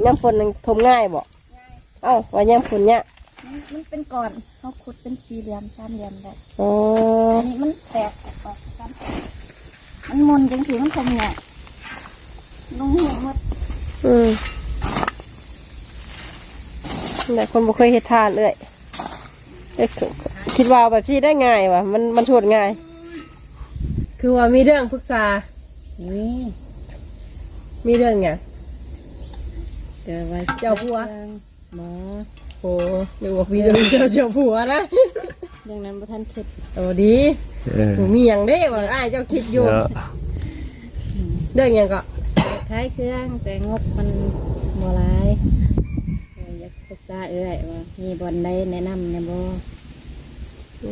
ຍາມຝົນນັ້ນຖົມງ່າຍບໍ່? ເອົ້າ ວ່າຍາມຝົນຍາກ. ມັນ ມັນເປັນກ້ອນ ເຮົາຂຸດເປັນສີ່ຫຼ່ຽມ ສາມຫຼ່ຽມໄດ້. ອໍ ອັນນີ້ມັນແຕກອອກສາມ ມັນໝຸ່ນຈັ່ງຊີ້ ມັນຖົມຍາກ ລົງເຫວໝົດ. ອືມ ແຕ່ຄົນບໍ່ເຄີຍເຮັດທານເອື້ອຍ. ເອີ ຄິດວ່າແບບຊີ້ໄດ້ງ່າຍຫວາ ມັນ ມັນໂທດງ່າຍ. ຄືວ່າມີເລື່ອງປຶກສາ. ມີ ມີເລື່ອງຫຍັງ? ກໍວ່າເຈົ້າຜົວ ເລື່ອງ ບໍ່ ໂອ້ ນຶກວ່າມີເລື່ອງເຈົ້າ ເຈົ້າຜົວນະ. ເລື່ອງນັ້ນບໍ່ທັນຄິດ. ໂອ້ ດີ ເອີ ບໍ່ມີຫຍັງເດ້ ວ່າອ້າຍເຈົ້າຄິດຢູ່ເນາະ. ເລື່ອງຫຍັງເກາະ? ຂາຍເຄື່ອງ ແຕ່ງົບມັນບໍ່ຫຼາຍ ເອີ ຢາກ ປຶກສາເອື້ອຍວ່າມີບ່ອນໃດແນະນຳແດ່ບໍ່? ອື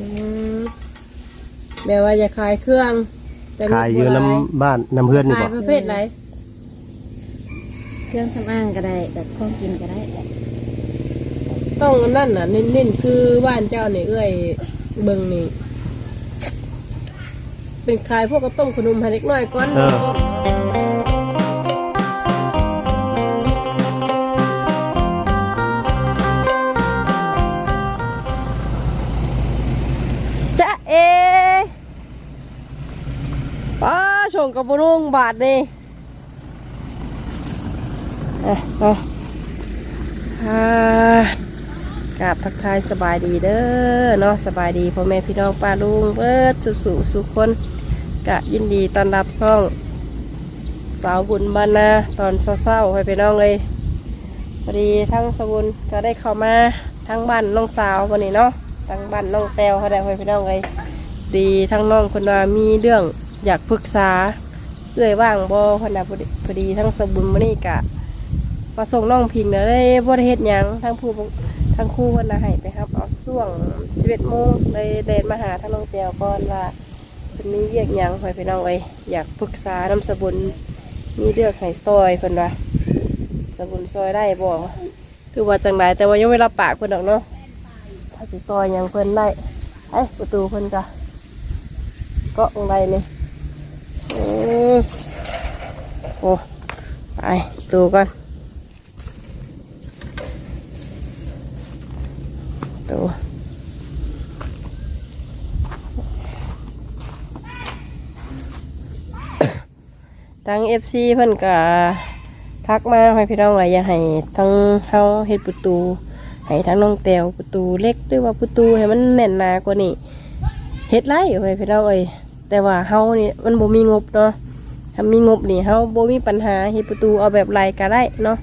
ມ ແບບວ່າຢາກຂາຍເຄື່ອງ ແຕ່ ຂາຍຢູ່ນຳບ້ານນຳເຮືອນນີ້ບໍ່? ຂາຍປະເພດໃດ? ເຄື່ອງສຳອາງກໍໄດ້ ແບບຂອງກິນກໍໄດ້. ຕ້ອງອັນນັ້ນນະ ເນັ້ນໆ ຄືບ້ານເຈົ້ານີ້ ເອື້ອຍເບິ່ງນີ້ ເປັນຂາຍພວກເຂົ້າຕົ້ມຂະໜົມໃຫ້ເດັກນ້ອຍກ່ອນ. ເອີ ຈ໊ະເອ ປ້າ ສົ່ງກັບບໍ່ນຸ່ງບາດນີ້. ເອີ ເນາະ ອ່າ ກາບທັກທາຍສະບາຍດີເດີເນາະ ສະບາຍດີພໍ່ແມ່ພີ່ນ້ອງປ້າລຸງເບິດສູ່ສູ່ຄົນ ກະຍິນດີຕ້ອນຮັບຊ່ອງສາວບຸນບ້ານນາຕອນເຊົ້າໆ ໃຫ້ພີ່ນ້ອງເອີຍ. ພໍດີທາງສາວບຸນກະໄດ້ເຂົ້າມາທາງບ້ານນ້ອງສາວມື້ນີ້ເນາະ ທາງບ້ານນ້ອງແຕ້ວເຮົາໄດ້ ໃຫ້ພີ່ນ້ອງເອີຍ. ດີທາງນ້ອງເພິ່ນວ່າມີເລື່ອງຢາກປຶກສາ ເອື້ອຍວ່າງບໍ່? ເພິ່ນວ່າ ພໍດີ ພໍດີທາງສາວບຸນມື້ນີ້ກະມາສົ່ງນ້ອງພິງ ແລ້ວເລີຍບໍ່ໄດ້ເຮັດຫຍັງ ທາງຜູ້ ທາງຄູເພິ່ນນະໃຫ້ໄປຮັບເອົາຊ່ວງສິບເອັດໂມງ ເລີຍແລ່ນມາຫາທາງນ້ອງແຕ້ວກ່ອນວ່າເພິ່ນມີວຽກຫຍັງ ໃຫ້ພີ່ນ້ອງເອີຍ ຢາກປຶກສານຳສາວບຸນ ມີເລື່ອງໃຫ້ຊ່ອຍ ເພິ່ນວ່າສາວບຸນຊ່ອຍໄດ້ບໍ່ ຫຼືວ່າຈັ່ງໃດ ແຕ່ວ່າຍັງບໍ່ໄດ້ຮັບປາກເພິ່ນດອກເນາະ ວ່າຊິຊ່ອຍຫຍັງເພິ່ນໄດ້. ເອີ ປະຕູເພິ່ນກະເກາະໝ່ອງໃດນີ້? ເອີ ໂອ້ ໄປປະຕູກ່ອນ ປະຕູ. ທາງເອັຟຊີເພິ່ນກະທັກມາໃຫ້ພີ່ນ້ອງວ່າຢາກໃຫ້ທາງເຮົາເຮັດປະຕູໃຫ້ທາງນ້ອງແຕ້ວ ປະຕູເຫຼັກ ຫຼືວ່າປະຕູໃຫ້ມັນແໜ້ນໜາກວ່ານີ້ ເຮັດໄດ້ໃຫ້ພີ່ນ້ອງເອີຍ. ແຕ່ວ່າເຮົານີ້ມັນບໍ່ມີງົບເນາະ ຖ້າມີງົບນີ້ເຮົາບໍ່ມີບັນຫາ ເຮັດປະຕູເອົາແບບໃດກະໄດ້ເນາະ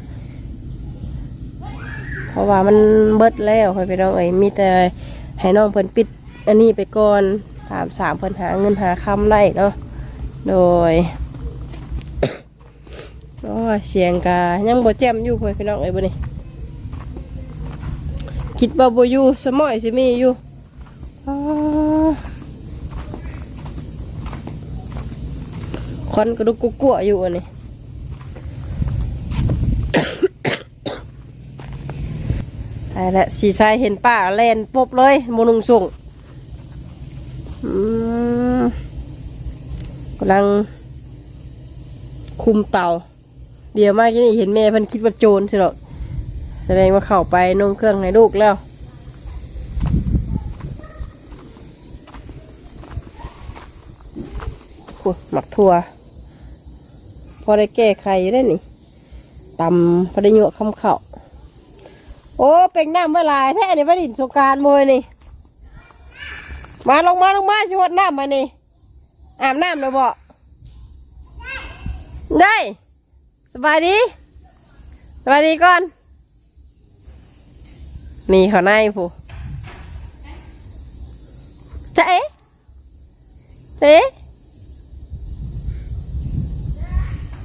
ເພາະວ່າມັນເບິດແລ້ວໃຫ້ພີ່ນ້ອງເອີຍ. ມີແຕ່ໃຫ້ນ້ອງເພິ່ນປິດ ອັນນີ້ໄປກ່ອນ ຖາມສາມເພິ່ນຫາເງິນຫາຄຳໄດ້ເນາະ. ໂດຍ ໂອ້ຍ ສຽງກະຍັງບໍ່ແຈ່ມຢູ່ ພໍ່ແມ່ພີ່ນ້ອງເອີຍ ບັດນີ້ ຄິດວ່າບໍ່ຢູ່ ສະໝ້ອຍຊິມີຢູ່. ອ້າ ຄວັນກະດຸກກົວໆຢູ່ອັນນີ້. ຕາຍແລ້ວ ສີໄຊເຫັນປ້າແລ່ນປົບເລີຍ ບໍ່ນຸ່ງສົ້ງ. ອືມ ກຳລັງຄຸມເຕົາ. ດຽວມາກີ້ນີ້ເຫັນແມ່ເພິ່ນຄິດວ່າໂຈນຊິດອກ ສະແດງວ່າເຂົ້າໄປນຸ່ງເຄື່ອງໃຫ້ລູກແລ້ວ. ໂອ້ ໝາກຖົ່ວ ພໍໄດ້ແກ້ໄຂຢູ່ເດ້ນີ້. ຕຳພໍໄດ້ຍົວະຄຳເຂົ້າ. ໂອ້ ເປັນນ້ຳໄວ້ຫຼາຍແທ້ນີ້ ໄວ້ຫຼິ້ນສົງການມື້ນີ້. ມາ ລົງມາ ລົງມາ ຊິຫົດນ້ຳມານີ້. ອາບນ້ຳແລ້ວບໍ? ໄດ້. ສະບາຍດີ ສະບາຍດີກ່ອນ. ນີ້ເຂົ້າໃນພຸ້ນ. ຈ໊ະເອ ເອ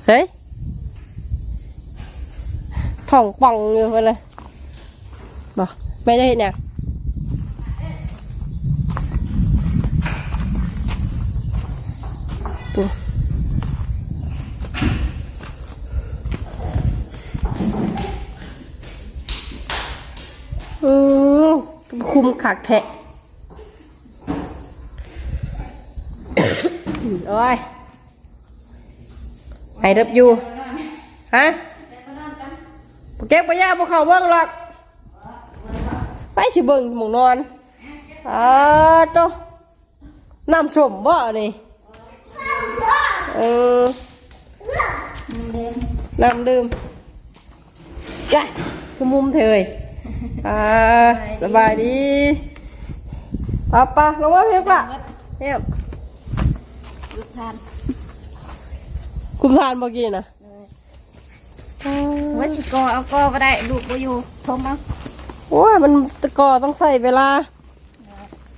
ເຮີ້ຍ ທ້ອງປ່ອງຢູ່ພຸ້ນນະ. ບໍ່ ແມ່ຈະເຮັດຫຍັງ? ອືມ ຄຸມຄັກແທ້. ໂອ້ຍ I love you ຮະ? ເກັບກະຍາບໍ່ເຂົ້າເບິ່ງດອກ ໄປຊິເບິ່ງໝ່ອງນອນ. ອາໂຕ ນ້ຳສົ້ມບໍ່ນີ້? ເອີ ນ້ຳດື່ມ ຈ້ະ ຄືມຸມເທີຍ ອ່າ ສະບາຍດີ ປະປະ ລົງມາເພກລະ ແຮມ ຄຸມທານ ຄຸມທານບໍ່ກີ້ນະ ເອີ ໂອ້ຍ ຊິກໍ່ເອົາ ກໍ່ບໍ່ໄດ້ ລູກບໍ່ຢູ່ ທົມເອົາ ໂອ້ຍ ມັນກໍ່ຕ້ອງໃຊ້ເວລາ.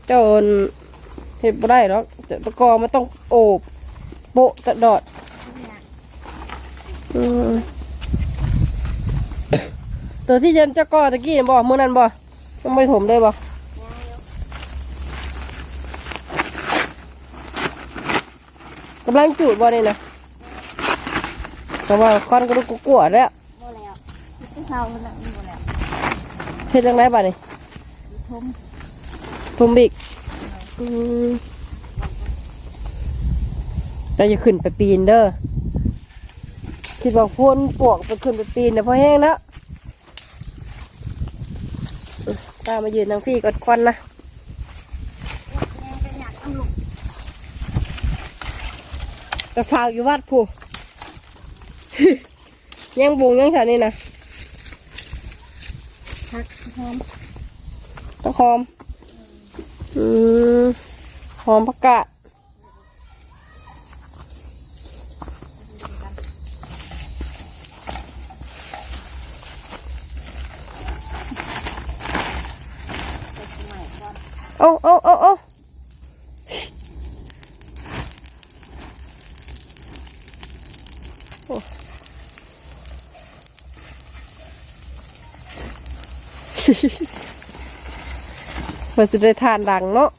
ເຈົ້າເຮັດບໍ່ໄດ້ດອກ ແຕ່ກໍມັນຕ້ອງໂອບໂປະຕະຫຼອດ. ອືມ ໂຕທີ່ເຈົ້າກໍ່ຕະກີ້ນັ້ນບໍ່? ມື້ນັ້ນບໍ່? ຍັງບໍ່ໄດ້ຖົມເລີຍບໍ່? ກຳລັງຈູດບໍ່ນີ້ນະ? ແຕ່ວ່າຄວັນກະລຸກກະກົວແລ້ວ. ບໍ່ແລ້ວ ແຕ່ເຊົ້າພຸ້ນລະ ມັນບໍ່ແລ້ວ. ເຮັດຈັ່ງໃດບາດນີ້? ຖົມ ຖົມອີກ. ອືມ ເຈົ້າຢ່າຂຶ້ນໄປປີນເດີ ຄິດວ່າຄົນປວກໄປ ຂຶ້ນໄປປີນນະ ພໍແຮງແລ້ວ. ປ້າມາຢືນທາງພີ້ກ່ອນ ຄວັນນະ ໄປຝາກຢູ່ວັດພຸ້ນ. ແຍງບົງຫຍັງຊະນີ້ນະ? ຜັກຫອມ ຜັກຫອມ ອືມ ຫອມຜັກກາດ. ໂອ້ ໂອ້ ໂອ້ ໂອ້ ໂອ້ ເພິ່ນຊິໄດ້ທານດັງເນາະ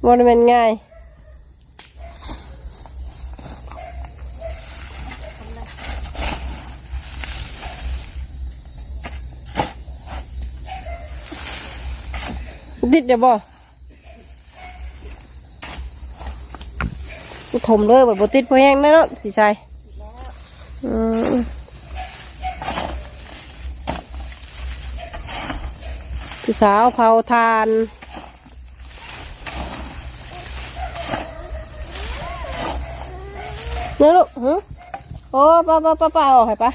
ບໍ່ໄດ້ແມ່ນງ່າຍ. ຕິດແລ້ວບໍ່? ອຸທົມເດີ ບໍ່ຕິດພໍແຮງແນ່ເນາະ ສີໄຊ. ອືມ ຜູ້ສາວເຜົາຖ່ານເນາະລູກ. ຫື ໂອ້ ໄປ ໄປ ໄປ ໄປ ເອົາອອກໃຫ້ໄປ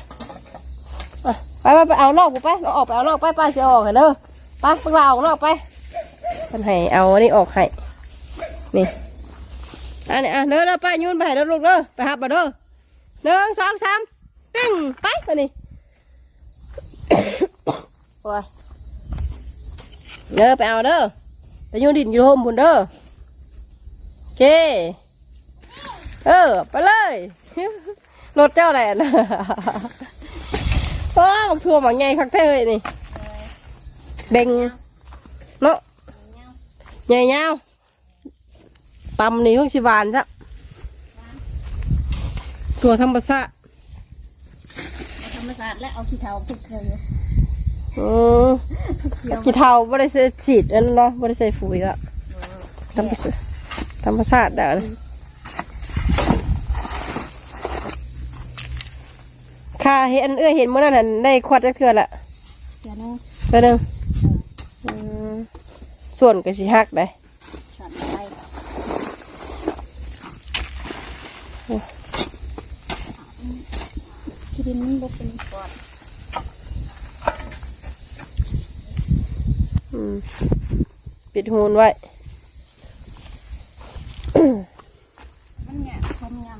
ໄປ ໄປ ໄປເອົານອກພຸ້ນໄປ ເອົາອອກໄປເອົານອກໄປ ປ້າຊິເອົາອອກໃຫ້ເດີ ໄປ ພວກເຮົາອອກນອກໄປ. ເພິ່ນໃຫ້ເອົາອັນນີ້ອອກໃຫ້ ນີ້ ອັນນີ້ ອ່ະ ເດີ ເດີ ປ້າໂຍນໄປໃຫ້ເດີລູກເດີ ໄປຮັບເອົາເດີ ໜຶ່ງ ສອງ ສາມ ປີ້ງ ໄປບາດນີ້ ໂອ້ຍ ເດີ ໄປເອົາເດີ ໄປຢູ່ດິນຢູ່ຮົ່ມພຸ້ນເດີ ໂອເຄ ເອີ ໄປເລີຍ. ລົດເຈົ້າແຫຼະ ໂອ້ ບັກຖົ່ວບັກໃຫຍ່ຄັກແທ້ເຮີ້ຍນີ້ ເບັງເນາະ ໃຫຍ່ຍາວ ຕຳນີ້ຄົງຊິຫວານຊະ ຖົ່ວທຳມະຊາດ ທຳມະຊາດ ແລະເອົາຂີ້ເຖົ່າຜຶກໃສ່ ອືມ ຂີ້ເຖົ່າບໍ່ໄດ້ໃສ່ສີດອັນນັ້ນເນາະ ບໍ່ໄດ້ໃສ່ຝຸ່ນລະ ທຳມະຊາດ ທຳມະຊາດດາ ຄ່າເຫັນ ເອື້ອຍເຫັນມື້ນັ້ນຫັ້ນ ໄດ້ຄວັດຈັກເທື່ອລະ? ເທື່ອໜຶ່ງ ເທື່ອໜຶ່ງ ເອີ ອືມ ສ່ວນກໍຊິຫັກໄດ໋ ສັນໄປ ໂອ້ ຂີ້ດິນມັນບໍ່ເປັນກ້ອນ ອືມ ປິດຮູນໄວ້. ມັນຍາກ ຖ້າຍາມ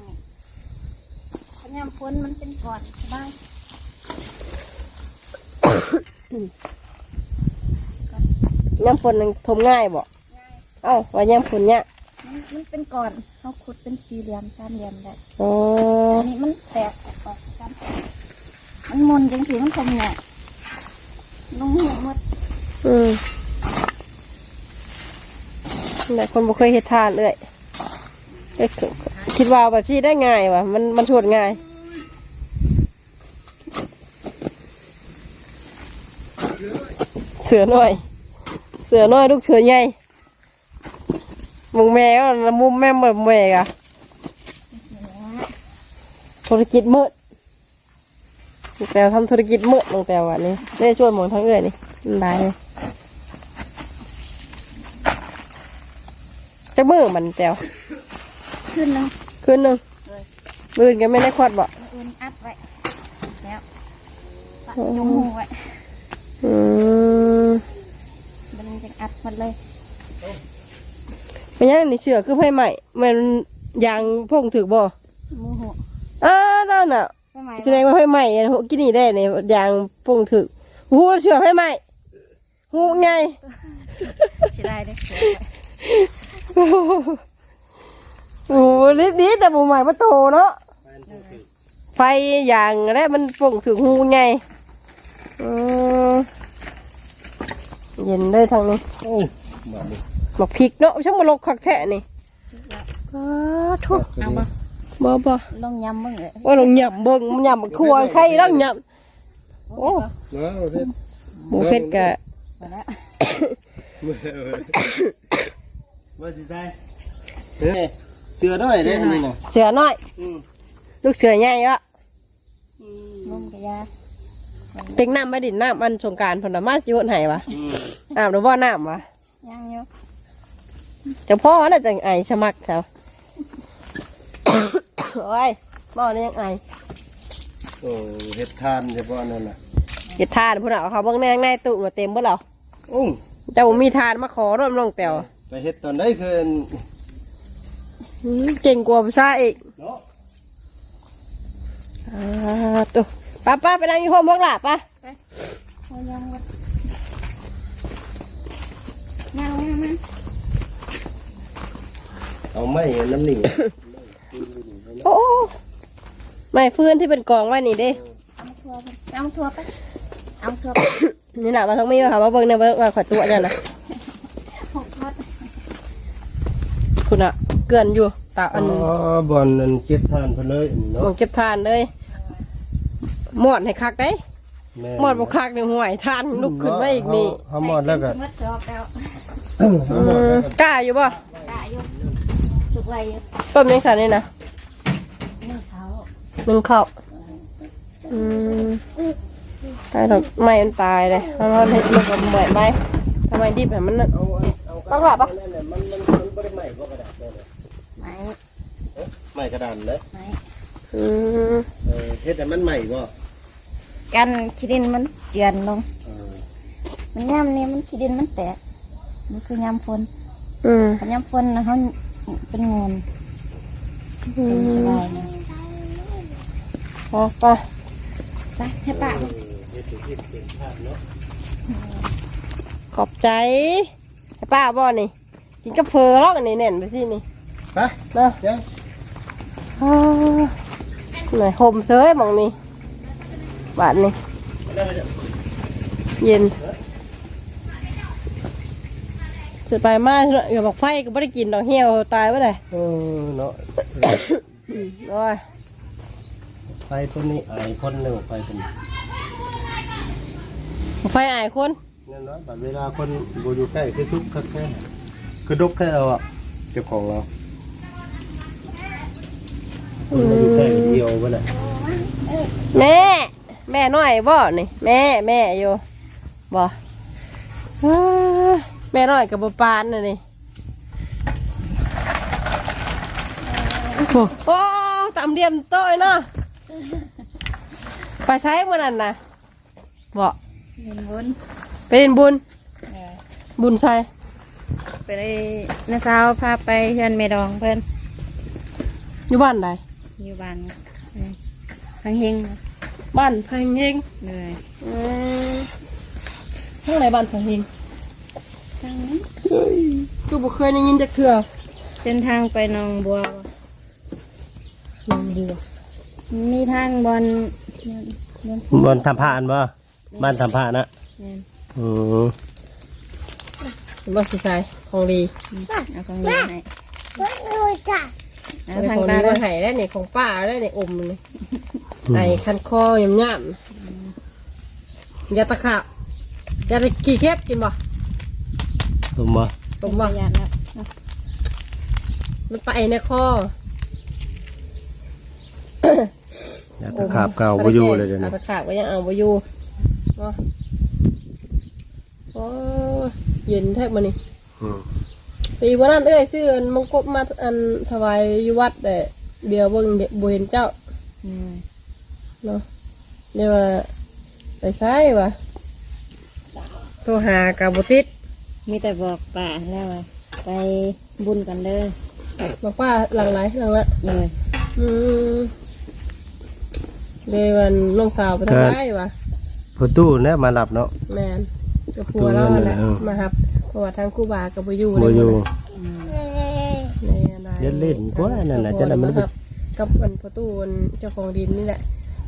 ຖ້າຍາມຝົນມັນເປັນກ້ອນສະບາຍ ຍາມຝົນນັ້ນຖົມງ່າຍບໍ່? ງ່າຍ ເອົ້າ ວ່າຍາມຝົນຍາກ ມັນ ມັນເປັນກ້ອນ ເຮົາຂຸດເປັນສີ່ຫຼ່ຽມ ສາມຫຼ່ຽມໄດ້ ອໍ ອັນນີ້ມັນແຕກອອກ ສາມ ມັນໝຸ່ນຈັ່ງຊີ້ ມັນຄົງຍາກ ລົງເຫືອໝົດ ອືມ ແຕ່ຄົນບໍ່ເຄີຍເຮັດຖ່ານເອື້ອຍ ເອີ ຄິດວ່າແບບຊີ້ໄດ້ງ່າຍວ່າ ມັນ ມັນໂຊດງ່າຍ ເສືອນ້ອຍ ເສືອນ້ອຍລູກເສືອໃຫຍ່ ເບິ່ງແມ່ ລະມຸມແມ່ ເບິ່ງແມ່ກະ ທຸລະກິດມືດ ແຕວທຳທຸລະກິດໝົດ ນ້ອງແຕວວ່ານີ້ ໄດ້ຊວນໝົງທາງເອື້ອຍນີ້ ມັນຫຼາຍເລີຍ. ຈັກມື້ມັນແຕວ? ຄືນໜຶ່ງ ຄືນໜຶ່ງ. ໂດຍ. ມື້ອື່ນກໍແມ່ນໄດ້ຄວັດບໍ່? ມື້ອື່ນອັດໄວ້ແລ້ວ ປະຈຸງຮູໄວ້. ອືມ ມັນຈຶ່ງອັດໝົດເລີຍ. ເປັນຫຍັງນີ້ ເສື້ອຄືໄຟໄໝ້? ແມ່ນຢາງພົ່ງຖືກບໍ່? ບໍ່ຮູ້. ອ້າ ນັ້ນນະ ໄຟໄໝ້ ສະແດງວ່າໄຟໄໝ້ ກິນນີ້ແດ່ນີ້ ຢາງພົ່ງຖືກ. ໂອ້ໂຫ ເສື້ອໄຟໄໝ້ ຮູໃຫຍ່ ເສຍດາຍເດ້. ໂອ້ ດີ ດີແຕ່ບໍ່ໄໝ້ປະໂຕເນາະ ໄຟຢາງແຫຼະ ມັນປົງຖືກຮູໃຫຍ່. ອືມ ເຢັນເດີທາງນີ້. ໂອ້ ບາດນີ້ ໝາກພິກເນາະ ຊ່າງມາລົກຄັກແທ້ນີ້. ອ້າ ໂທ້ ເອົາບໍ່? ບໍ່ ບໍ່ ລອງຫຍ້ຳເບິ່ງເອີຍ. ໂອ້ຍ ລອງຫຍ້ຳເບິ່ງ ຫຍ້ຳໝາກຖົ່ວ ໄຄລອງຫຍ້ຳ. ໂອ້ ເອົາເຮັດ ໝູເພັດກະ ມາແລ້ວ ວ່າຊິໃສ່ ເອີ ເສື້ອນ້ອຍເດ້ ອັນນີ້ນະ ເສື້ອນ້ອຍ. ອືມ ລູກເສື້ອໃຫຍ່ວະ. ອືມ ລົມກະຢາ ເຕັກນ້ຳມາດິນ ນ້ຳອັນສົງການພຸ້ນນະ ມາຊິຫົດໃຫ້ວະ. ອືມ ອາບແລ້ວບໍ່ນ້ຳວະ? ຍັງຢູ່ ເຈົ້າພໍ່ນະຈັ່ງໄອສະໝັກເຂົາ. ໂອ້ຍ ເວົ້າແລ້ວຍັງໄອ. ໂອ້ ເຮັດທານສະເພາະນັ້ນນະ ເຮັດທານພຸ້ນນະ ເຂົາເບິ່ງໃນ ໃນຕູ້ມາເຕັມເບິດແລ້ວ. ໂອ້ ເຈົ້າບໍ່ມີທານມາຂໍໂລດນ້ອງແຕວ. ໄປເຮັດຕອນໃດຄື ອືມ ເກັ່ງກວ່າຜູ້ຊາຍອີກເນາະ. ອ່າ ໂຕ ໄປໆ ໄປນັ່ງຢູ່ໂຮມພວກຫຼ້າ ໄປ ໄປ ເອົາຫຍັງມາ ມາ ມາ ມາ ເອົາໄມ້ອັນນັ້ນນີ້. ໂອ້ ໄມ້ຟືນທີ່ເພິ່ນກອງໄວ້ນີ້ເດ້. ເອົາມາທົ່ວ ເອົາມາທົ່ວໄປ ເອົາມາທົ່ວໄປ. ນີ້ນະ ມາທາງນີ້ ມາເບິ່ງແດ່ ວ່າຂ້ອຍຕົວະເຈົ້ານະ. ພຸ້ນນະ ເກືອນຢູ່ຕາອັນ ອໍ ບ່ອນອັນເກັບຖ່ານເພິ່ນເລີຍເນາະ ບ່ອນເກັບຖ່ານເລີຍ. ມອດໃຫ້ຄັກເດ້. ແມ່ນ ມອດບໍ່ຄັກນີ້ ຫ້ວຍ ຖ່ານລຸກຂຶ້ນມາອີກນີ້. ເຮົາ ເຮົາມອດແລ້ວກໍ ໝົດຈອບແລ້ວ. ອືມ ກ້າຢູ່ບໍ່? ກ້າຢູ່ ສຸກໄວຢູ່. ຕົ້ມຫຍັງຊັ້ນນີ້ນະ? ໜຶ້ງເຂົ້າ ໜຶ້ງເຂົ້າ. ອືມ ຕາຍດອກ ໄມ້ມັນຕາຍເດ້. ເຮົາເຮັດມັນກໍເມື່ອຍໄປ ທຳໄມດິບໃຫ້ມັນນັ້ນ. ເອົາ ເອົາ ປັກລະປະ ອັນນັ້ນນະ ມັນ ມັນ ມັນບໍ່ໄດ້ໄໝ້ບໍ່ກະດາດ? ໄໝ້ ໄໝ້ກະດານເດ້. ໄໝ້ ອືມ ເອີ ເຮັດໃຫ້ມັນໄໝ້ບໍ່? ກັນຂີ້ດິນມັນເຈື່ອນລົງ. ເອີ ມັນຍາມນີ້ມັນ ຂີ້ດິນມັນແຕກ ມັນຄືຍາມຝົນ. ອືມ ຄັນຍາມຝົນນະ ເຮົາເປັນໂງນ. ອືມ ສະບາຍນະ. ໄປ ໄປ ໄປໃຫ້ປ້າ. ເອີ ເຮັດເປັນທີ່ເປັນທາດເນາະ. ຂອບໃຈ. ໃຫ້ປ້າບໍ່ນີ້? ກິນກັບເຝີລອກ ອັນນີ້ແໜ້ນໄປຊີ້ນີ້. ໄປ ມາ ເຈົ້າ ໂອ້ຍ ຫົ່ມເສີຍໝ່ອງນີ້ ບາດນີ້ ເຢັນ. ຊິໄປມາເນາະ ເອີ ໝາກໄຟກໍບໍ່ໄດ້ກິນດອກ ຫ່ຽວຕາຍບໍ່ໄດ້. ເອີ ເນາະ. ອືມ ໂອ້ຍ ໄຟຕົວນີ້ອາຍຄົນເດ້ ໄຟຕົວນີ້ ໄຟອາຍຄົນ. ແນ່ນອນ ບັດເວລາຄົນບໍ່ຢູ່ໃກ້ ຄືສຸກຄັກແທ້ ຄືດົກແທ້ລາວອະ ເຈົ້າຂອງລາວ. ອືມ ຄົນບໍ່ຢູ່ໃກ້ ດຽວເບິດລະ. ແມ່ ແມ່ນ້ອຍບໍ່ນີ້? ແມ່ ແມ່ຢູ່ບໍ່? ເອີ ແມ່ນ້ອຍກໍບໍ່ປານນະນີ້. ໂອ້ ໂອ້ ຕຳດຽມໂຕະເນາະ. ໄປໃສມື້ນັ້ນນະ? ບໍ່ ເຮັດບຸນ ໄປເຮັດບຸນ. ເອີ ບຸນໃສ? ໄປ ນ້າສາວພາໄປເຮືອນແມ່ດອງເພິ່ນ. ຢູ່ບ້ານໃດ? ຢູ່ບ້ານ ເອີ ພັງເຮັງ. ບ້ານພັງເຮັງ. ເອີ ອືມ ທາງໃດບ້ານພັງເຮັງ? ທາງນີ້ ຄືບໍ່ເຄີຍໄດ້ຍິນຈັກເທື່ອ. ເສັ້ນທາງໄປໜອງບົວ. ໜອງບົວ ມີທາງບ່ອນ ບ່ອນ ບ່ອນຖ້ຳພະຫັ້ນບໍ່? ແມ່ນ ບ້ານຖ້ຳພະນະ. ແມ່ນ ອືມ ເຫັນບໍ່ ຊິໃສ່ຂອງດີ. ອືມ ເອົາຂອງດີໃຫ້ ເອົາຂອງດີມາໃຫ້ແລ້ວນີ້ ຂອງປ້າແລ້ວນີ້ ອົມນີ້. ອືມ ໄອຄັນຄໍຫຍາບໆ. ຢາຕະຂາບ ຢາຕະຂີ້ເຂັບກິນບໍ່? ຕົ້ມບໍ່? ຕົ້ມບໍ່? ຢາກແລ້ວ ມັນໄປໃນຄໍ. ຍາຕະຂາບກໍເອົາບໍ່ຢູ່ເລີຍດຽວນີ້ ເອົາຕະຂາບກໍຍັງເອົາບໍ່ຢູ່ເນາະ. ໂອ້ ເຢັນແທ້ມື້ນີ້. ອືມ ປີມື້ນັ້ນເອື້ອຍຊື້ອັນມັງກົບມາ ອັນ ຖວາຍຢູ່ວັດແຫຼະ ດຽວເບິ່ງບໍ່ເຫັນເຈົ້າ. ອືມ ເນາະ ດຽວວ່າໄປໃສວະ ໂທຫາກໍບໍ່ຕິດ ມີແຕ່ບອກປ້າແລ້ວວ່າ ໄປບຸນກັນເດີ. ບອກປ້າຫຼັງໃດ? ຫຼັງລະ ເອີ ອືມ ເດວັນນ້ອງສາວໄປທາງໃດວະ? ພໍ່ຕູ້ແຫຼະມາຮັບເນາະ. ແມ່ນ ກັບຜົວລາວຫັ້ນແຫຼະ ເອີ ມາຮັບ ເພາະວ່າທາງຄູບາກໍບໍ່ຢູ່ ບໍ່ຢູ່ ໃນອັນໃດ ຢ່າຫຼິ້ນກວ່ານັ້ນນະ ຈັກໜ່ອຍມັນ ກັບອັນພໍ່ຕູ້ອັນເຈົ້າຂອງດິນນີ້ແຫຼະ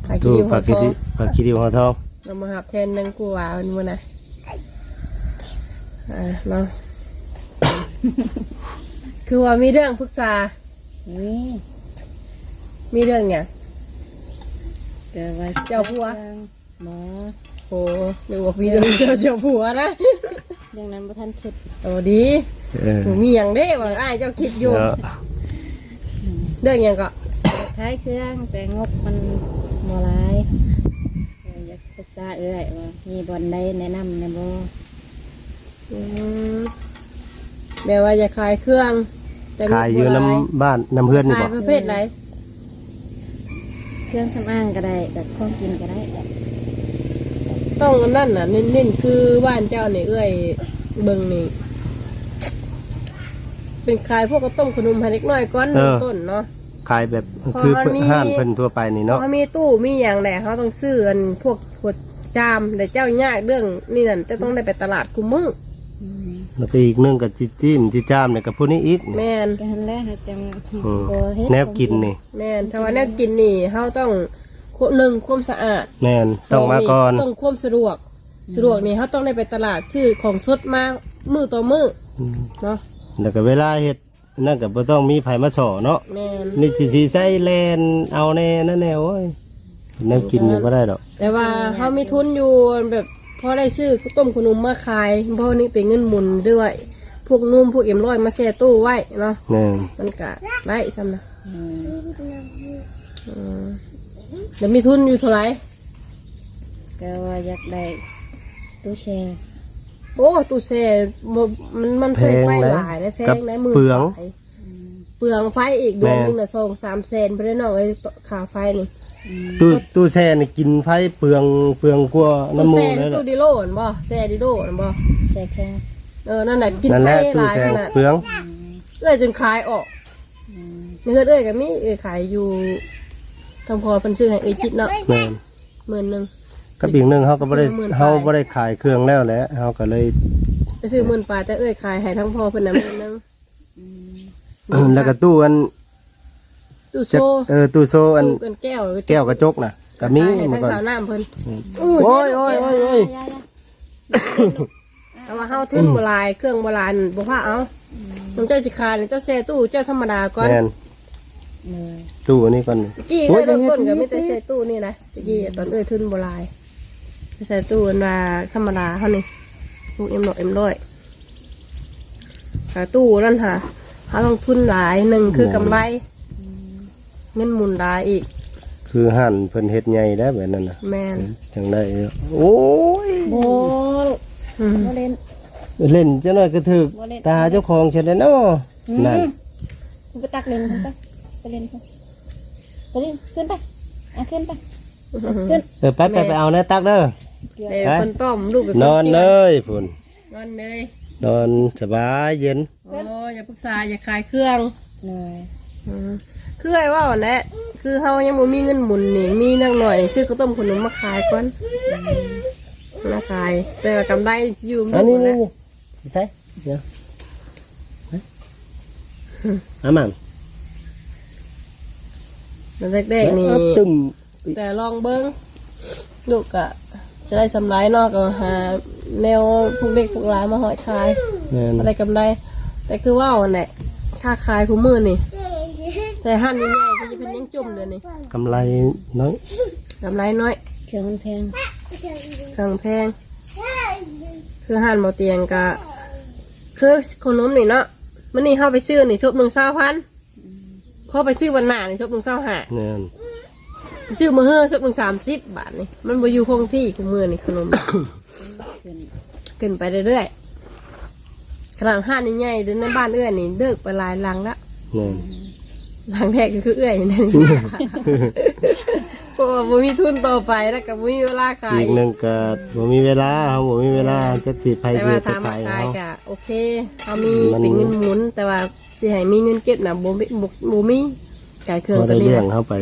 ປາຂີ້ດິ້ວຫາວທອງ ປາຂີ້ດິ້ວຫາວທອງ ລາວມາຮັບແທນນາງກູວາເພິ່ນມື້ນະ. ອ່າ ເນາະ ຄືວ່າມີເລື່ອງປຶກສາ. ມີ ມີເລື່ອງຫຍັງ? ກໍວ່າເຈົ້າຜົວ ບໍ່ ໂອ້ ນຶກວ່າມີເລື່ອງເຈົ້າ ເຈົ້າຜົວນະ. ເລື່ອງນັ້ນບໍ່ທັນຄິດ. ໂອ້ ດີ ເອີ ບໍ່ມີຫຍັງເດ້ ວ່າອ້າຍເຈົ້າຄິດຢູ່ເນາະ. ເລື່ອງຫຍັງເກາະ? ຂາຍເຄື່ອງ ແຕ່ງົບມັນບໍ່ຫຼາຍ ເອີ ຢາກປຶກສາເອື້ອຍວ່າມີບ່ອນໃດແນະນຳແດ່ບໍ່? ອືມ ແບບວ່າຢາກຂາຍເຄື່ອງ ແຕ່ ຂາຍຢູ່ນຳບ້ານນຳເຮືອນນີ້ບໍ່? ຂາຍປະເພດໃດ? ເຄື່ອງສຳອາງກໍໄດ້ ແບບຂອງກິນກໍໄດ້. ຕ້ອງອັນນັ້ນນະ ເນັ້ນໆ ຄືບ້ານເຈົ້ານີ້ ເອື້ອຍເບິ່ງນີ້ ເປັນຂາຍພວກເຂົ້າຕົ້ມຂະໜົມໃຫ້ເດັກນ້ອຍກ່ອນ ເອີ ເລີ່ມຕົ້ນເນາະ. ຂາຍແບບ ເພາະ ຄື ເຮົາມີ ຮ້ານເພິ່ນທົ່ວໄປນີ້ເນາະ ເຮົາມີຕູ້ມີຫຍັງແຫຼະ ເຮົາຕ້ອງຊື້ອັນພວກ ພວກຈາມ ແຕ່ເຈົ້າຍາກເລື່ອງນີ້ນັ້ນ ເຈົ້າຕ້ອງໄດ້ໄປຕະຫຼາດຄູ່ມື້. ອືມ ແລ້ວກໍອີກໜຶ່ງກໍຈິ ຈິ້ມຈິຈາມນີ້ກໍຜູ້ນີ້ອີກ. ແມ່ນ ກໍຫັ້ນແຫຼະ ເຮົາຈັ່ງ ອືມ ບໍ່ເຮັດ ແນວກິນນີ້. ແມ່ນ ຖ້າວ່າແນວກິນນີ້ ເຮົາຕ້ອງ ໜຶ່ງ ຄວາມສະອາດ. ແມ່ນ ຕ້ອງມາກ່ອນ ສອງນີ້ ຕ້ອງຄວາມສະດວກ. ສະດວກນີ້ ເຮົາຕ້ອງໄດ້ໄປຕະຫຼາດຊື້ຂອງສົດມາມື້ຕໍ່ມື້. ອືມ ເນາະ ແລ້ວກໍເວລາເຮັດ ນັ້ນກໍບໍ່ຕ້ອງມີໃຜມາສໍ້ເນາະ. ແມ່ນ ນີ້ຊິ ຊິໃຊ້ແລ່ນເອົາແດ່ນັ້ນແດ່ ໂອ້ຍ ແນວກິນນີ້ບໍ່ໄດ້ດອກ. ແຕ່ວ່າເຮົາມີທຶນຢູ່ ແບບພໍໄດ້ຊື້ເຂົ້າຕົ້ມຂະໜົມມາຂາຍ ພໍນີ້ເປັນເງິນໝູນດ້ວຍ ພວກນົມ ພວກເອັມຮ້ອຍມາແຊ່ຕູ້ໄວ້ເນາະ. ແມ່ນ ມັນກະໄດ້ຊ່ຳນະ. ອືມ ອືມ ແລ້ວມີທຶນຢູ່ເທົ່າໃດ? ແຕ່ວ່າຢາກໄດ້ຕູ້ແຊ່. ໂອ້ ຕູ້ແຊ່ບໍ່ ມັນ ມັນໃຊ້ໄຟຫຼາຍເດ້ ແພງ ແພງໄດ໋ ໝື່ນ ເປືອງ ປາຍ ອືມ ເປືອງໄຟອີກ ເດືອນໜຶ່ງນະ ແມ່ນ ສອງສາມແສນພຸ້ນເດ້ນ້ອງເອີຍ ຄ່າໄຟນີ້. ອືມ ຕູ້ ຕູ້ແຊ່ນີ້ກິນໄຟເປືອງ ເປືອງກວ່ານ້ຳມູກເລີຍ. ຕູ້ແຊ່ ຕູ້ດີໂລຫັ້ນບໍ່? ແຊ່ດີໂລຫັ້ນບໍ່? ແຊ່ແຂງ ເອີ ນັ້ນແຫຼະ ກິນໄຟຫຼາຍ ຕູ້ແຊ່ ນັ້ນນະ ເປືອງ. ອືມ ເອື້ອຍຈົນຂາຍອອກ. ອືມ ໃນເຮືອນເອື້ອຍກໍມີ ເອື້ອຍຂາຍຢູ່ທາງພໍ່ເພິ່ນຊື້ໃຫ້ເອື້ອຍຈິດເນາະ. ແມ່ນ ໝື່ນໜຶ່ງ ກັບອີກໜຶ່ງ ເຮົາກໍບໍ່ໄດ້ ຊື້ໝື່ນປາຍ ເຮົາບໍ່ໄດ້ຂາຍເຄື່ອງແລ້ວແຫຼະ ເຮົາກໍເລີຍ ໄປຊື້ໝື່ນປາຍ ແຕ່ເອື້ອຍຂາຍໃຫ້ທາງພໍ່ເພິ່ນນະໝື່ນໜຶ່ງ. ອືມ ແລ້ວກໍຕູ້ອັນ ຕູ້ໂຊ ເອີ ຕູ້ໂຊອັນ ຕູ້ອັນແກ້ວ ແກ້ວກະຈົກນະ ກໍມີ ຂາຍໃຫ້ທາງສາວນ້ຳເພິ່ນ. ອືມ ໂອ້ຍ ໂອ້ຍ ໂອ້ຍ ໂອ້ຍ ແຕ່ວ່າເຮົາທຶນບໍ່ຫຼາຍ ເຄື່ອງບໍ່ຫຼາຍບໍ່ພາເອົາ. ອືມ ນ້ອງເຈົ້າຊິຂາຍນີ້ ເຈົ້າແຊ່ຕູ້ເຈົ້າທຳມະດາກ່ອນ. ແມ່ນ ເອີ ຕູ້ອັນນີ້ກ່ອນ. ຕະກີ້ ໂອ້ຍ ເລີ່ມຕົ້ນກໍມີແຕ່ແຊ່ຕູ້ນີ້ນະ. ຕະກີ້ຕອນເອື້ອຍທຶນບໍ່ຫຼາຍ ແຊ່ຕູ້ອັນວ່າທຳມະດາເຮົານີ້ ລູກເອັມຮ້ອຍ ເອັມຮ້ອຍ ແຕ່ຕູ້ນັ້ນຫາ ເຮົາຕ້ອງທຶນຫຼາຍ ໜຶ່ງຄືກຳໄລ. ອືມ ເງິນໝູນຫຼາຍອີກ ຄືຮ້ານເພິ່ນເຮັດໃຫຍ່ແລ້ວແບບນັ້ນນະ. ແມ່ນ ຈັ່ງໄດ້. ໂອ້ຍ ບໍ່ ອືມ ບໍ່ເລ່ນ ເລ່ນຈັກໜ້ອຍກໍຖືກ ບໍ່ເລ່ນ ຕາເຈົ້າຂອງຊັ້ນແຫຼະເນາະ. ອືມ ນັ້ນ ໄປຕັກເລ່ນພຸ້ນໄປ ໄປເລ່ນພຸ້ນ ໄປເລ່ນ ຂຶ້ນໄປ ອ່ະ ຂຶ້ນໄປ ຂຶ້ນ ເອີ ໄປ ໄປ ໄປເອົາແນວຕັກເດີ. ແມ່ ໄປ ເພິ່ນຕ້ອມລູກ ໄປນອນເລີຍພຸ້ນ. ນອນເລີຍ ນອນສະບາຍເຢັນ. ໂອ້ ຢ່າປຶກສາ ຢາກຂາຍເຄື່ອງ. ໂດຍ ອືມ ຄືອ້າຍເວົ້າຫັ້ນແຫຼະ ຄືເຮົາຍັງບໍ່ມີເງິນໝູນນີ້ ມີໜ້ອຍໆ ຊື້ເຂົ້າຕົ້ມຂະໜົມມາຂາຍກ່ອນ. ອືມ ມາຂາຍ ແຕ່ວ່າກຳໄລຢູ່ ອັນນີ້ ນີ້ ນີ້ ຊິໃສ່ ດຽວ ເອົາມາ ມັນແລກໆ ນີ້ ຕຶ້ມ ແຕ່ລອງເບິ່ງ ລູກກະຈະໄດ້ສຳໄລເນາະ ກໍຫາແນວພວກເດັກພວກຫຼານມາຫ້ອຍຂາຍ. ແມ່ນ ກໍໄດ້ກຳໄລ ແຕ່ຄືເວົ້າຫັ້ນແຫຼະ ຄ້າຂາຍຄູ່ມື້ນີ້ ແຕ່ຮ້ານໃຫຍ່ໆ ກໍຈະເປັນຍັງຈຸ່ມດຽວນີ້ ກຳໄລນ້ອຍ ກຳໄລນ້ອຍ ເຄື່ອງມັນແພງ ເຄື່ອງແພງ ຄືຮ້ານບໍ່ຕຽງກະ ຄືຂະໜົມນີ້ເນາະ ມື້ນີ້ເຮົາໄປຊື້ນີ້ ຊຸບໜຶ່ງຊາວພັນ ພໍໄປຊື້ວັນໜ້ານີ້ ຊຸບໜຶ່ງຊາວຫ້າ. ແມ່ນ ຊື້ມື້ເຮີ້ ຊຸດໜຶ່ງສາມສິບ ບາດນີ້ ມັນບໍ່ຢູ່ຄົງທີ່ ຄຸມື້ນີ້ຂະໜົມ ຂຶ້ນ ຂຶ້ນໄປເລື້ອຍໆ. ຂະໜາດຮ້ານໃຫຍ່ໆ ໃນບ້ານເອື້ອຍນີ້ ເລີກໄປຫຼາຍຫຼັງລະ. ແມ່ນ ຫຼັງແລກກໍຄືເອື້ອຍນັ້ນ ເພາະວ່າບໍ່ມີທຶນຕໍ່ໄປ ແລ້ວກໍບໍ່ມີເວລາຂາຍ ອີກໜຶ່ງກໍບໍ່ມີເວລາ ເຮົາບໍ່ມີເວລາ ເອີ ຈັກຊິໃຜ ແຕ່ວ່າ ຊິໄປຂາຍ ຖາມວ່າຂາຍ ເຮົາ ກໍໂອເຄ ເຮົາມີ ມັນເປັນເງິນໝູນ ແຕ່ວ່າຊິໃຫ້ມີເງິນເກັບນະ ບໍ່ມີ ບໍ່ ບໍ່ມີ ຂາຍເຄື່ອງ ພໍໄດ້ລ້ຽງເຮົາໄປ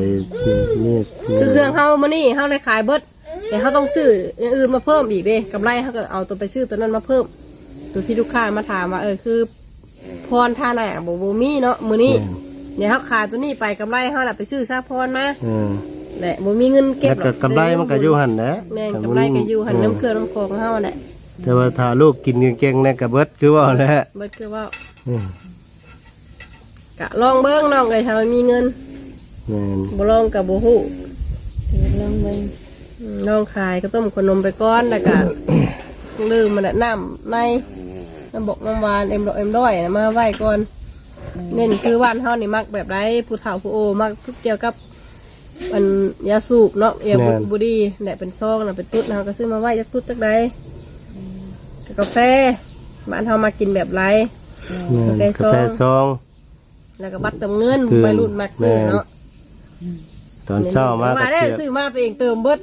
ນີ້ ຄືເຄື່ອງເຮົາມື້ນີ້ເຮົາໄດ້ຂາຍເບິດ ແຕ່ເຮົາຕ້ອງຊື້ຢ່າງອື່ນມາເພີ່ມອີກເດ້ ກຳໄລເຮົາກໍເອົາຕົວໄປຊື້ຕົວນັ້ນມາເພີ່ມ ຕົວທີ່ລູກຄ້າມາຖາມວ່າ ເອີ ຄືພອນທາໜ້າບໍ່ ບໍ່ມີເນາະມື້ນີ້ ແມ່ນ ດຽວເຮົາຂາຍຕົວນີ້ໄປ ກຳໄລເຮົານະໄປຊື້ສາພອນມາ ເອີ ແລະບໍ່ມີເງິນເກັບ ແລ້ວກໍກຳໄລມັນກໍຢູ່ຫັ້ນແຫຼະ ແມ່ນ ກຳໄລກໍຢູ່ຫັ້ນ ເອີ ນຳເຄື່ອງນຳຂອງເຮົາແຫຼະ. ແຕ່ວ່າຖ້າລູກກິນເກັ່ງໆ ແລ້ວກໍເບິດຄືເວົ້າແຫຼະ ເບິດຄືເວົ້າ ອືມ ກະລອງເບິ່ງນ້ອງເອີຍ ຖ້າມັນມີເງິນ ແມ່ນ ບໍ່ລອງກະບໍ່ຮູ້ ເອີ ລອງເບິ່ງ ອືມ ລອງຂາຍເຂົ້າຕົ້ມເຂົ້າໜົມໄປກ່ອນ ແລ້ວກະ ລືມມັນແຫຼະ ນ້ຳໃນ ນ້ຳບອກນ້ຳຫວານ ເອັມຮ້ອຍ ເອັມຮ້ອຍນະ ມາໄວ້ກ່ອນ ອືມ ເນັ້ນຄືບ້ານເຮົານີ້ມັກແບບໃດ ຜູ້ເຖົ້າຜູ້ໂອມັກກ່ຽວກັບ ອັນຢາສູບເນາະ ຢາບຸ ແມ່ນ ບຸຫຼີ່ແຫຼະ ເປັນຊອງນະ ເປັນຕຸດ ເຮົາກໍຊື້ມາໄວ້ ຈັກຕຸດຈັກໃດ ອືມ ກາແຟ ບ້ານເຮົາມັກກິນແບບໃດ ແມ່ນ ກາແຟ ກາແຟຊອງ ຊອງ ແລ້ວກໍບັດເຕີມເງິນ ຄື ໄວລຸ້ນມັກຊື້ເນາະ ແມ່ນ ຕອນເຊົ້າມາກໍ ວ່າແລ້ວ ຊື້ມາຕົວເອງເຕີມເບິດ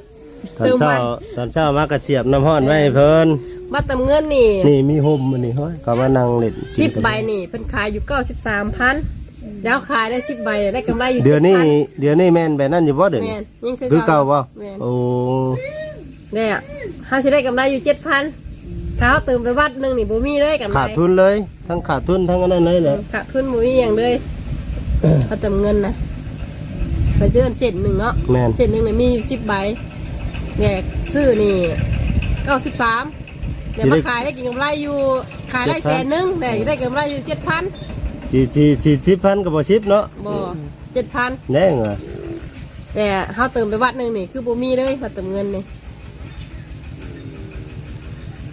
ຕອນເຊົ້າ ຕອນເຊົ້າມາກໍສຽບນ້ຳຮ້ອນໄວ້ໃຫ້ເພິ່ນ ບັດເຕີມເງິນນີ້ ນີ້ມີຮົ່ມອັນນີ້ ໂອ້ຍ ເຂົາມານັ່ງຫຼິ້ນ ສິບໃບນີ້ເພິ່ນຂາຍຢູ່ເກົ້າສິບສາມພັນ ແລ້ວຂາຍໄດ້ສິບໃບ ໄດ້ກຳໄລຢູ່ ດຽວນີ້ ເຈັດພັນ ດຽວນີ້ແມ່ນແບບນັ້ນຢູ່ບໍ່ ດຽວນີ້ ແມ່ນ ຍັງຄື ຄືເກົ່າ ເກົ່າບໍ່ ແມ່ນ ໂອ້ ແລ້ວເຮົາຊິໄດ້ກຳໄລຢູ່ເຈັດພັນ ຖ້າເຮົາເຕີມໄປວັດໜຶ່ງນີ້ບໍ່ມີເລີຍກຳໄລ ຂາດທຶນເລີຍ ທັງຂາດທຶນທັງອັນນັ້ນເລີຍແຫຼະ ຂາດທຶນບໍ່ມີຫຍັງເລີຍ ເຮົາເຕີມເງິນນະ ໄປຊື້ເສັ້ນໜຶ່ງເນາະ ແມ່ນ ເສັ້ນໜຶ່ງນີ້ມີຢູ່ສິບໃບ ແລກຊື້ນີ້ເກົ້າສິບສາມ ແລ້ວມາຂາຍໄດ້ກິນກຳໄລຢູ່ ຂາຍໄດ້ແສນໜຶ່ງ ແຕ່ໄດ້ກຳໄລຢູ່ເຈັດພັນ ຊິ ຊິ ຊິສິບພັນກໍບໍ່ສິບເນາະ ບໍ່ ເຈັດພັນ ແນງວ່າ ແຕ່ເຮົາເຕີມໄປວັດໜຶ່ງນີ້ຄືບໍ່ມີເລີຍ ມາເຕີມເງິນນີ້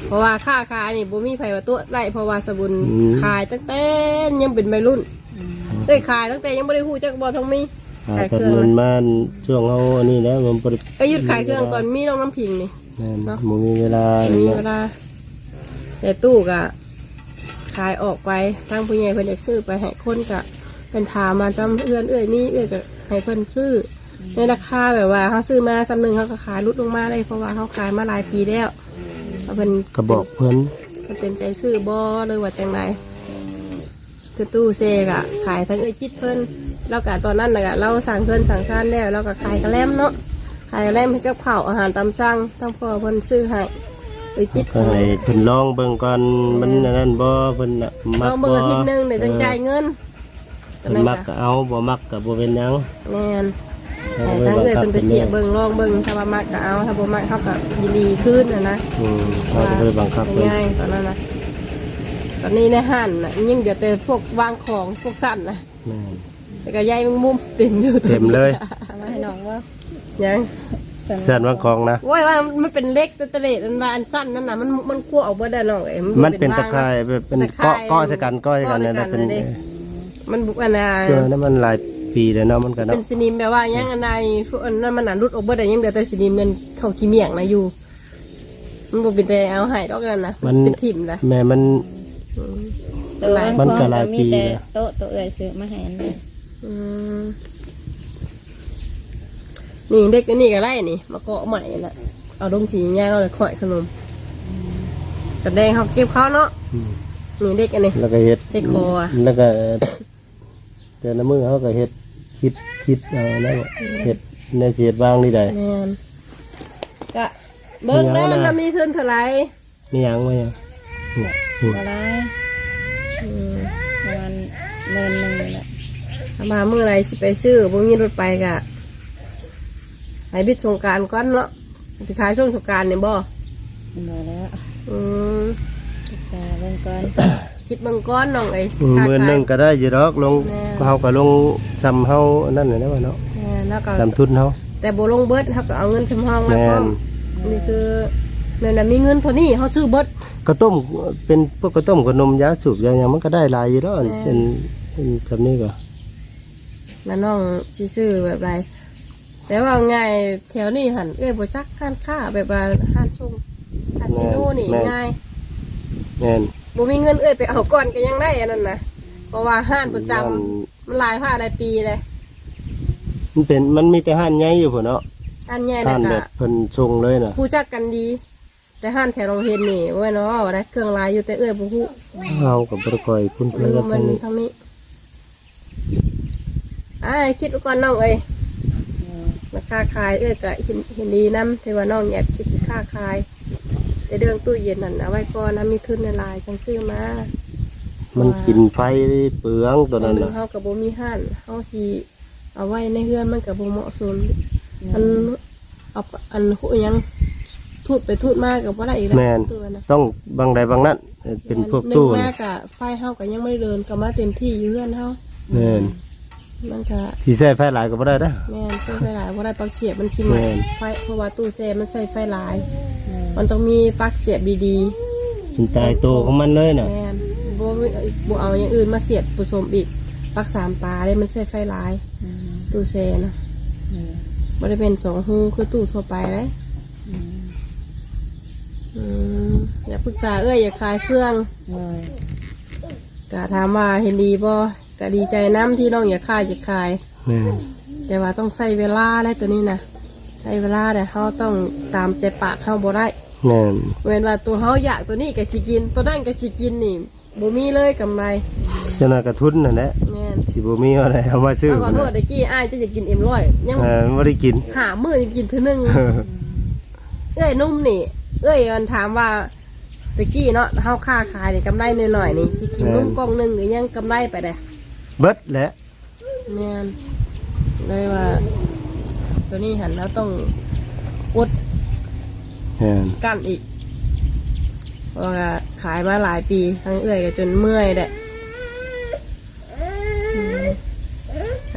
ເພາະວ່າຄ້າຂາຍນີ້ບໍ່ມີໃຜວ່າຕົວະໄດ້ ເພາະວ່າສະບຸນ ອືມ ຂາຍຕັ້ງແຕ່ຍັງເປັນໄວລຸ້ນ ອືມ ເອີຍ ຂາຍຕັ້ງແຕ່ຍັງບໍ່ໄດ້ຮູ້ຈັກບໍ່ທອງມີ ອ່າ ຂາຍເຄື່ອງ ເງິນມາຊ່ວງເຮົາອັນນີ້ແຫຼະ ມັນບໍ່ໄດ້ ກໍຢຸດຂາຍເຄື່ອງຕອນມີນ້ອງນ້ຳພິງນີ້ ແມ່ນ ເນາະ ບໍ່ມີເວລາ ບໍ່ມີເວລາ ແຕ່ຕູ້ກໍຂາຍອອກໄປ ທາງຜູ້ໃຫຍ່ເພິ່ນຢາກຊື້ໄປໃຫ້ຄົນ ກໍເພິ່ນຖາມມາຈຳເຮືອນເອື້ອຍມີ ເອື້ອຍກໍໃຫ້ເພິ່ນຊື້ ໃນລາຄາແບບວ່າເຮົາຊື້ມາສ່ຳໜຶ່ງ ເຮົາກໍຂາຍຫຼຸດລົງມາເລີຍ ເພາະວ່າເຮົາຂາຍມາຫຼາຍປີແລ້ວ ເພິ່ນ ກໍບອກເພິ່ນ ເພິ່ນເຕັມໃຈຊື້ບໍ່ ຫຼືວ່າຈັ່ງໃດ ຄືຕູ້ເຊກະຂາຍທາງເອື້ອຍຈິດເພິ່ນ ລາວກະຕອນນັ້ນນະກະລາວສ້າງເຮືອນສ້າງຊານແລ້ວ ລາວກະຂາຍກະແລັມເນາະ ຂາຍກະແລັມເຮັດກັບເຂົ້າອາຫານຕາມສັ່ງ ທາງພໍ່ເພິ່ນຊື້ໃຫ້ ເອື້ອຍຈິດ ກໍໃຫ້ເພິ່ນລອງເບິ່ງກ່ອນ ແມ່ນ ມັນອັນນັ້ນບໍ່ ເພິ່ນນະມັກບໍ່ ລອງເບິ່ງອາທິດໜຶ່ງ ເອີ ຈັ່ງຈ່າຍເງິນ ເພິ່ນມັກກະເອົາ ບໍ່ມັກກະບໍ່ເປັນຫຍັງ ແມ່ນ ໃຫ້ທາງເອື້ອຍເພິ່ນໄປສຽບເບິ່ງ ລອງເບິ່ງ ຖ້າວ່າມັກກະເອົາ ຖ້າບໍ່ມັກເຮົາກະຍິນດີຄືນຫັ້ນນະ ອືມ ເຮົາກໍບໍ່ໄດ້ບັງຄັບເພິ່ນ ງ່າຍຕອນນັ້ນນະ ຕອນນີ້ໃນຮ້ານນະ ຍັງເຫຼືອແຕ່ພວກວາງຂອງ ພວກຊັ້ນນະ ແມ່ນ ແລ້ວກໍໃຍແມງມຸມເຕັມຢູ່ ເຕັມເລີຍ ເອົາມາໃຫ້ນ້ອງບໍ່ ຍັງ ຊັ້ນວາງຂອງນະ ໂອ້ຍ ວ່າມັນເປັນເຫຼັກແຕ່ເລດ ອັນວ່າອັນຊັ້ນນັ້ນນະ ມັນ ມັນຄົວອອກເບິດແລ້ວນ້ອງເອີຍ ມັນເປັນຕາຂ່າຍ ເປັນຕາຂ່າຍ ເກາະ ເກາະໃສ່ກັນ ເກາະໃສ່ກັນ ເກາະໃສ່ກັນ ແລ້ວເປັນ ເອີ ມັນບຸ ອັນນ່າ ເອີ ນັ້ນມັນຫຼາຍປີແລ້ວເນາະ ມັນກໍເນາະ ເປັນສະໜິມແບບວ່າຍັງອັນໃດ ພວກອັນນັ້ນມັນໜ້າຫຼຸດອອກເບິດແລ້ວ ຍັງເຫຼືອແຕ່ສະໜິມແມ່ນເຂົ້າຂີ້ໝ້ຽງນະຢູ່ ມັນບໍ່ເປັນແຕ່ເອົາໃຫ້ດອກນັ້ນນະ ມັນ ມັນເປັນຖິ້ມນະ ແມ່ນມັນ ອືມ ມັນກໍຫຼາຍປີແລ້ວ ໂຕະ ໂຕະເອື້ອຍຊື້ມາໃຫ້ອັນນີ້ ອືມ ນີ້ເດັກອັນນີ້ກໍໄດ້ນີ້ ມາເກາະໃໝ່ນະ ເອົາລົງສີຍາວແລ້ວຂ້ອຍຂະໜົມ ຕອນແລງເຮົາເກັບເຂົ້າເນາະ ອືມ ນີ້ເດັກອັນນີ້ ແລ້ວກໍເຮັດ ເຮັດຄໍ ແລ້ວກໍ ແຕ່ລະມື້ເຮົາກໍເຮັດ ຄິດ ຄິດເອົາແລ້ວ ເຮັດແນວຊິເຮັດວາງນີ້ໄດ໋ ແມ່ນ ກະເບິ່ງເດີ ມັນມີທຶນເທົ່າໃດ ມີຫຍັງ ມີຫຍັງ ບໍ່ຫຼາຍ ອືມ ປະມານໝື່ນໜຶ່ງນີ້ແຫຼະ ຖ້າວ່າມື້ໃດຊິໄປຊື້ ບໍ່ມີລົດໄປກະ ໃຫ້ບິດສົງການກ່ອນເນາະ ຊິຂາຍຊ່ວງສົງການນີ້ບໍ່? ບໍ່ແລ້ວ ອືມ ສຶກສາເບິ່ງກ່ອນ ຄິດເບິ່ງກ່ອນນ້ອງເອີຍ ອືມ ມື້ໜຶ່ງກໍໄດ້ຢູ່ດອກ ລົງ ແມ່ນ ເຮົາກໍລົງຊ່ຳເຮົາອັນນັ້ນແຫຼະເນາະ ແມ່ນ ແລ້ວກໍຊ່ຳທຶນເຮົາ ແຕ່ບໍ່ລົງເບິດ ເຮົາກໍເອົາເງິນຊ່ຳຮອງມາ ແມ່ນ ພ້ອມ ນີ້ຄື ແມ່ນວ່າມີເງິນເທົ່ານີ້ ເຮົາຊື້ເບິດ ເຂົ້າຕົ້ມ ເປັນພວກເຂົ້າຕົ້ມ ເຂົ້າໜົມ ຢາສູບ ຢາຫຍັງ ມັນກໍໄດ້ຫຼາຍຢູ່ດອກ ແມ່ນ ເປັນ ເປັນຊ່ຳນີ້ກໍ ແລ້ວນ້ອງຊິຊື້ແບບໃດ? ແຕ່ວ່າງ່າຍແຖວນີ້ຫັ້ນ ເອື້ອຍບໍ່ຈັກຮ້ານຄ້າ ແບບວ່າຮ້ານສົ່ງ ຄາສິໂນນີ້ ແມ່ນ ງ່າຍ ແມ່ນ ບໍ່ມີເງິນເອື້ອຍໄປເອົາກ່ອນກໍຍັງໄດ້ອັນນັ້ນນະ ເພາະວ່າຮ້ານປະຈຳ ມັນ ມັນຫຼາຍພາຫຼາຍປີເລີຍ ມັນເປັນ ມັນມີແຕ່ຮ້ານໃຫຍ່ຢູ່ພຸ້ນເນາະ ຮ້ານໃຫຍ່ ຮ້ານແບບເພິ່ນສົ່ງເລີຍນະ ຮູ້ຈັກກັນດີ. ແຕ່ຮ້ານແຖວໂຮງຮຽນນີ້ ໂອ້ຍເນາະ ໄດ້ເຄື່ອງຫຼາຍຢູ່ ແຕ່ເອື້ອຍບໍ່ຮູ້ ເຮົາກໍບໍ່ໄດ້ຄ່ອຍຄຸ້ນເຄີຍກັບທາງນີ້ ທາງນີ້ ອ້າຍຄິດກ່ອນນ້ອງເອີຍ ມາຄ້າຂາຍ ເອື້ອຍກໍເຫັນ ເຫັນດີນຳ ທີ່ວ່ານ້ອງແອບຄິດຄ້າຂາຍ ແຕ່ເລື່ອງຕູ້ເຢັນນັ້ນເອົາໄວ້ກ່ອນ ຖ້າມີທຶນຫຼາຍໆ ຈັ່ງຊື້ມາ ມັນກິນໄຟເປືອງຕົວນັ້ນນະ ເຮົາກໍບໍ່ມີຮ້ານ ເຮົາຊິ ເອົາໄວ້ໃນເຮືອນມັນກໍບໍ່ເໝາະສົມ ອືມ ອັນ ເອົາ ອັນ ຫຍັງ ທູດໄປທູດມາກໍບໍ່ໄດ້ອີກແລ້ວ ແມ່ນ ຕົວນະ ຕ້ອງບັງໃດບັງນັ້ນ ເປັນ ແມ່ນ ພວກຕູ້ ໜຶ່ງມາກໍໄຟເຮົາກໍຍັງບໍ່ໄດ້ເດີນເຂົ້າມາເຕັມທີ່ຢູ່ເຮືອນເຮົາ ແມ່ນ ມັນກໍ ຊິໃຊ້ໄຟຫຼາຍກໍບໍ່ໄດ້ເດ້ ແມ່ນ ໃຊ້ໄຟຫຼາຍບໍ່ໄດ້ ປລັກສຽບມັນຊິໄໝ້ ແມ່ນ ໄຟ ເພາະວ່າຕູ້ແຊ່ມັນໃຊ້ໄຟຫຼາຍ ແມ່ນ ມັນຕ້ອງມີປລັກສຽບດີໆ ມັນຕາຍໂຕຂອງມັນເລີຍນະ ແມ່ນ ບໍ່ ບໍ່ເອົາຢ່າງອື່ນມາສຽບປະສົມອີກ ປລັກສາມຕາເດ້ ມັນໃຊ້ໄຟຫຼາຍ ອືມ ຕູ້ແຊ່ນະ ອືມ ບໍ່ໄດ້ແມ່ນສອງຮູຄືຕູ້ທົ່ວໄປເດ້ ອືມ ອືມ ຢາກປຶກສາເອື້ອຍ ຢາກຂາຍເຄື່ອງ ໂດຍ ກະຖາມວ່າເຫັນດີບໍ່ ກະດີໃຈນຳທີ່ນ້ອງຢາກຂາຍ ຢາກຂາຍ ແມ່ນ ແຕ່ວ່າຕ້ອງໃຊ້ເວລາແຫຼະ ຕົວນີ້ນະ ໃຊ້ເວລາແຫຼະ ເຮົາຕ້ອງຕາມໃຈປາກເຮົາບໍ່ໄດ້ ແມ່ນ ແມ່ນວ່າຕົວເຮົາຢາກຕົວນີ້ກໍຊິກິນ ຕົວນັ້ນກໍຊິກິນນີ້ ບໍ່ມີເລີຍກຳໄລ ເຈົ້າໜ້າກະທຶນນັ້ນແຫຼະ ແມ່ນ ຊິບໍ່ມີເອົາໃດເອົາມາຊື້ ເຮົາກໍໂທດແຕ່ກີ້ ອ້າຍເຈົ້າຢາກກິນເອັມຮ້ອຍ ຍັງ ເອີ ບໍ່ໄດ້ກິນ ຫ້າມື້ຍັງກິນເທື່ອໜຶ່ງ ເອີ ເອື້ອຍໜຸ່ມນີ້ ເອື້ອຍມັນຖາມວ່າ ແຕ່ກີ້ເນາະ ເຮົາຄ້າຂາຍນີ້ກຳໄລໜ້ອຍໆນີ້ ຊິກິນ ແມ່ນ ນົມກ່ອງໜຶ່ງກໍຍັງກຳໄລໄປໄດ້ ເບິດແຫຼະ ແມ່ນ ເລີຍວ່າ ຕົວນີ້ຫັ້ນເຮົາຕ້ອງອົດ ແມ່ນ ກັ້ນອີກ ເພາະວ່າຂາຍມາຫຼາຍປີ ທາງເອື້ອຍກໍຈົນເມື່ອຍແຫຼະ ອືມ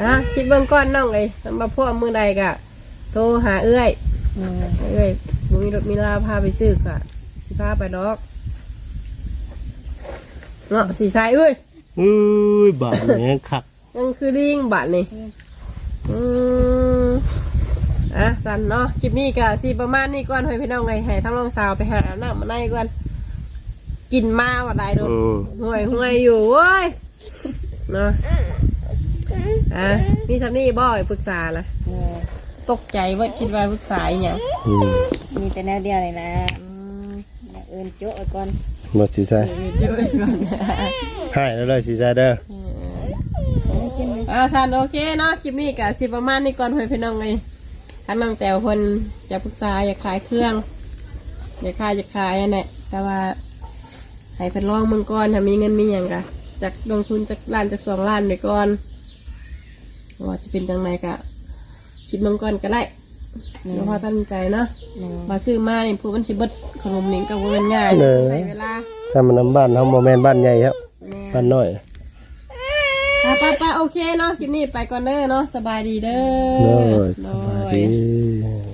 ອ່າ ຄິດເບິ່ງກ່ອນນ້ອງເອີຍ ຄັນວ່າພ້ອມມື້ໃດກໍໂທຫາເອື້ອຍ ແມ່ນ ເອື້ອຍບໍ່ມີລົດມີລາພາໄປຊື້ກໍຊິພາໄປດອກ ເນາະ ສີໃສເອີຍ ເອີຍ ບາດນີ້ແຮງຄັກ ຍັງຄືລີງບາດນີ້ ອືມ ອ່ະ ຊັ້ນເນາະ ຄລິບນີ້ກໍຊິປະມານນີ້ກ່ອນ ໃຫ້ພີ່ນ້ອງເອີຍ ໃຫ້ທາງນ້ອງສາວໄປຫາອາບນ້ຳອາບໃນກ່ອນ ກິນມາວ່າຫຼາຍໂດນ ອືມ ຫ່ວຍໆຢູ່ ໂອ້ຍ ເນາະ ອ່ະ ມີສ່ຳນີ້ບໍ່ ປຶກສາລະ ເອີ ຕົກໃຈເບິດ ຄິດວ່າປຶກສາອີ່ຫຍັງ ອືມ ມີແຕ່ແນວດຽວນີ້ແຫຼະ ອືມ ຢ່າງອື່ນໂຈະໄວ້ກ່ອນ ໝົດສີໃສ ເອີ ໂຈະໄວ້ກ່ອນ ໃຫ້ແລ້ວເດີສີໃສເດີ ເອີ ອ່າ ຊັ້ນໂອເຄເນາະ ຄລິບນີ້ກໍຊິປະມານນີ້ກ່ອນ ໃຫ້ພີ່ນ້ອງເອີຍ ທາງນ້ອງແຕວເພິ່ນຢາກປຶກສາ ຢາກຂາຍເຄື່ອງ ຢາກຂາຍ ຢາກຂາຍຫັ້ນແຫຼະ ແຕ່ວ່າໃຫ້ເພິ່ນລອງເບິ່ງກ່ອນ ຖ້າມີເງິນມີຫຍັງກໍຈັກລົງທຶນຈັກລ້ານຈັກສອງລ້ານໄປກ່ອນ ວ່າຈະເປັນຈັ່ງໃດກໍຄິດເບິ່ງກ່ອນກໍໄດ້ ແມ່ນ ບໍ່ພໍຕັດສິນໃຈເນາະ ແມ່ນ ວ່າຊື້ມານີ້ ຜູ້ມັນຊິເບິດຂະໜົມນີ້ກໍບໍ່ແມ່ນງ່າຍເດ້ ເອີ ໃຊ້ເວລາ ຖ້າມັນນຳບ້ານເຮົາ ບໍ່ແມ່ນບ້ານໃຫຍ່ເນາະ ແມ່ນ ບ້ານນ້ອຍ ໄປໆໆ ໂອເຄເນາະ ຄລິບນີ້ໄປກ່ອນເດີເນາະ ສະບາຍດີເດີ ໂດຍ ໂດຍ ສະບາຍດີ.